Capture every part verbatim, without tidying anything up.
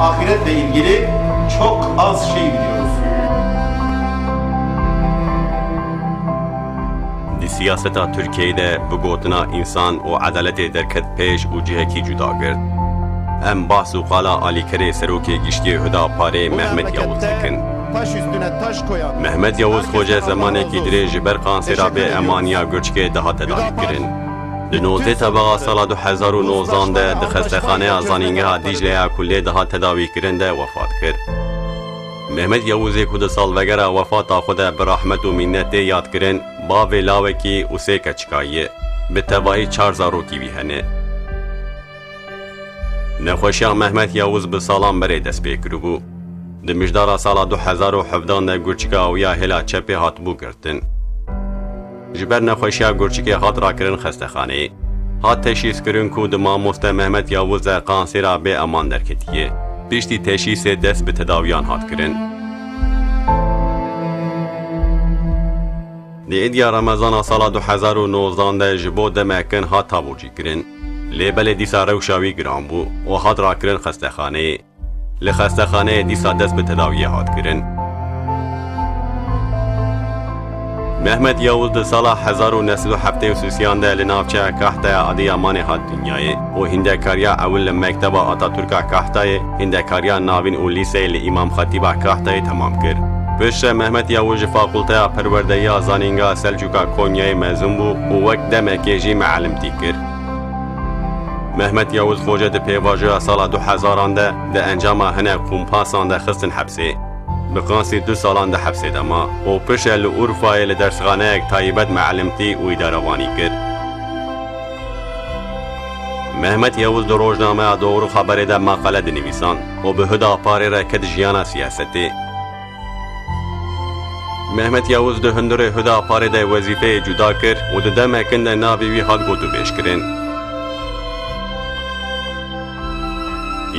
Ahiretle ilgili çok az şey biliyoruz. Di siyaseta Tirkiyeyê de bi gotina însan û edaletê derket pêş û cihekî cuda girt. Em bahs û qala alîkerê Serokê Giştî Huda Parê Mehmet Yavuz dikin. Mehmet Yavuz Xoce zemanekî dirêj ji ber kansêra bê emaniya gurçikê dihat tedawî kirin. Di nozdeh tebaxa sala du hezar û nozdan de di xestexaneya Zanîngeha Dîcleya ku lê dihat tedawî kirin de wefat kir. Mehmet Yavuzê ku di salvegera wefata xwe de bi rehmet û mînetê yad kirin, bavê lawekî û sê keçika ye. Bi tevahî çar zarokî wî hene. Nexweşiya Mehmet Yavuz bi salan berê dest pê kiribû. Di mijdara sala du hezar û hevdan de gurçika wî ya hêla çepê hatibû girtin. Ji ber nexweşiya gurçikê hat rakirin xestexaneyê. Hat teşhîskirin ku di mamoste Mehmet Yavuz de kansêra bê eman derketiye. Piştî teşhîsê dest bi tedawiyan hat kirin. Di êdiya Remezana sala du hezar û nozdan de ji bo demekin hat taborcî kirin. Lê belê dîsa rewşa wî giran bû û hat rakirin xestexaneyê. Li xestexaneyê dîsa dest bi tedawiyê hat kirin. Mehmet Yavuz di sala hezar û neh sed û heftê û sêsiyan de li navçeya Kahtaya Adiyamanê hat dinyayê û hîndekariya ewil li Mekteba Atatürka Kahtayê, hîndekariya navîn û lîseyê li Îmam Xetîba Kahtayê temam kir. Piştre Mehmet Yavuz ji Fakulteya Perwerdeyiya Zanîngeha Selçûka Konyayê mezûn bû û wek demekê jî mealimtî kir. Mehmet Yavuz Xoce di pêvajoya sala du hezaran de di encama hinek kumpasan de xistin hepsê. Bi qansî du salan di hepsê de ma û piştre li Urfayê li dersxaneyek taybet mealimtî û îdarevanî kir. Mehmet Yavuz di rojnameya Doğru Haberê de maqale dinivîsan û bi Huda Parê re ket jiyana siyasetê. Mehmet Yavuz di hundirê Huda Parê de wezîfeyê cuda kir û di demekin de navê wî hat gotûbêjkirin.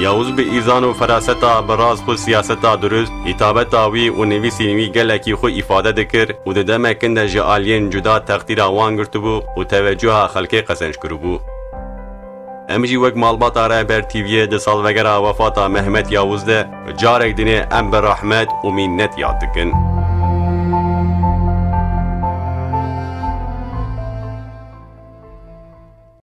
Yavuz bi îzan û feraseta bi rast xwe siyaseta dirust, hitabeta wî û nivîsên wî gelekî xwe îfade dikir û di demekin de ji aliyên cuda textîra wan girtibû û tevecuha xelkê qezenc kiribû. Em jî wek malbata Rehber T V'yê di salvegera wefata Mehmet Yavuz de carek dinê em bi rehmet û mînet yad dikin.